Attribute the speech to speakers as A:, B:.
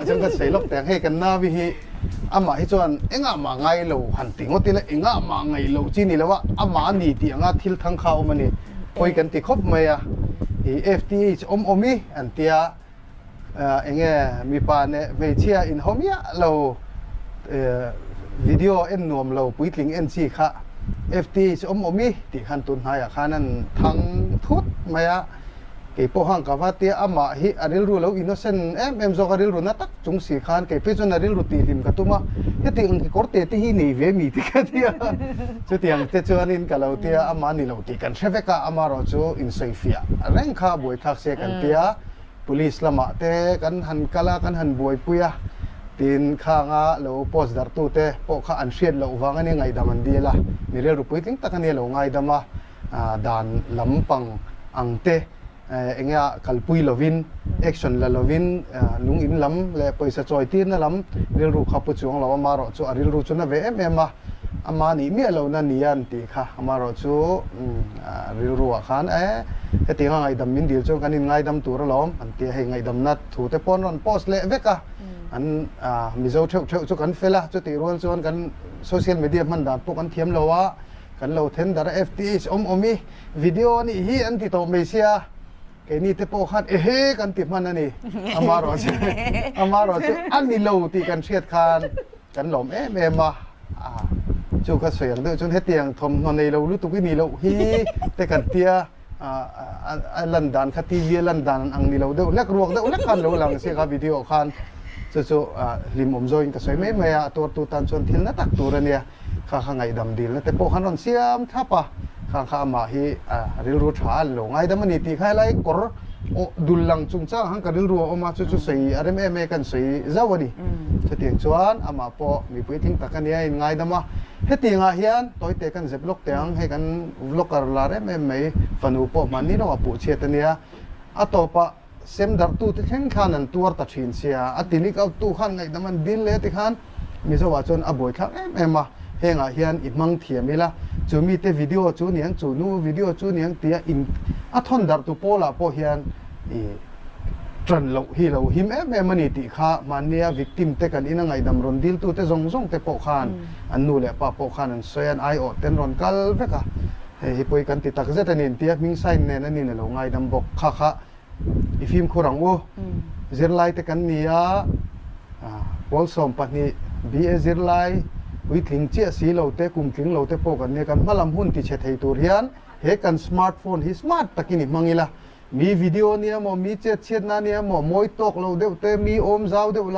A: Chuan kan sawi lawk teh ang, hei kan Navi hi amah hi chuan engah mah ngai lo han ti ngawt ila engah mah ngaih loh chi ni lo a, amah a ni tih anga thil thang kha a awm a ni, pawi kan ti khawp mai a, ih FTH awm awm i an tia eng nge mipa neh hmeichhia inhaw miah lo video en nuam lo puitling en chi kha FTH awm awm i tih khan tun hnaiah khan an thang thut mai a. Kei pawh khan ka va tia amah hi a rilru lo innocent em em zawk a rilru na tak chung si khan kei phei chuan a rilru tihhlim ka tum a, heti ang kekawr te te hi nei ve mi ti ka tia chutiang te chuanin ka lo tia amah ni lo tih kan hre vek a, amaherawh chu insawifiah reng kha buaithlak se kan tia police lamah te kan han kal a kan han buaipui a tin khanga lo post darh te pawh kha an hriat loh vang a nia ngaihdam an dil a, mi rilru puitling tak a nia lo ngaidam a. Dan lampang ang te enge ah kalpui lovin action la lovin lung in lam leh pawisa chawi tirna lam rilru kha pu chuang lo amarawh chu a rilru chu na ve em em a, ama nih miah lo na nia an tih kha amarawh chu rilru ah khan e hetiang a ngaihdam min dil chuan kan in ngaidam tur alawm an tia hei ngaihdamna thu te pawh an rawn post leh vek a an Mizo theuh theuh chu kan fel a chutih rual chuan kan social media hman dan pawh kan thiam lo a. Kan lo then dar a FTH awm awm i video a nih hi an ti tawh mai sia, keini te pawh khan ehe kan ti hman a ni, amaherawhchu amaherawhchu a ni lo tih kan hriat khan kan lawm em em a, chu ka sawi ang deuh chuan hetiang thawmhnaw nei lo lutuk i nih loh hi te kan tia, a lan dan kha TV a lan dan ang ni lo deuh hlek ruak deuh hlek khan lo lang sia kha video khan chu chu hlimawm zawin ka sawi mai mai a, a tuartu tan chuan thil na tak tur a nia. Kha kha ngaihdam dilna te pawh khan rawn siam thlap a, khang kha amah hi rilru tha a lo ngaidam a ni tih kha helai kawr awh dul lang chungchang ang khan ka rilru a awm a, chu chu sawi a rem em e kan sawi zauh a ni. Chutiang chuan amah pawh mipui tling tak a nia a inngaidam a, hetiangah hian tawite kan zep lawk teh ang, hei kan vlogger lar em em mai fanu pawh hmanni lawkah puh chhiat a nia, a tawpah Sem darhtute thleng khan an tuar ta thin sia, a ti leak out tu khan ngaihdam an dil leh ti khan Mizo ah chuan a buaithlak em em a, hengah hian i hmang thiam ila, chu mite video chu niang, chu nu video chu niang tia in a thawn darhtu pawlah pawh hian i tan loh hi lo him em em a ni tih kha mahnia victim te kan ina ngaihdam rawn dil tute zawng zawng te pawh khan an nu leh pa pawh khan an sawi a, an aiawh ten rawn kal vek a. Hei hi pawi kan ti tak zet a ni tia hming sign nen a nin a lo ngaidam bawk. Kha kha i fimkhur ang u. Zirlai te kan ni a, pawl 12 BA zirlai puitling chiah si lo te, kum tling lo te pawh kan nia. Kan hmalam hun ti chhe thei tur hian he kan smartphone hi smart takin i hmang ila. Mi video nia maw, mi chet chhiatna nia maw, mawi tawk lo deuh te, mi awm zau deuh la.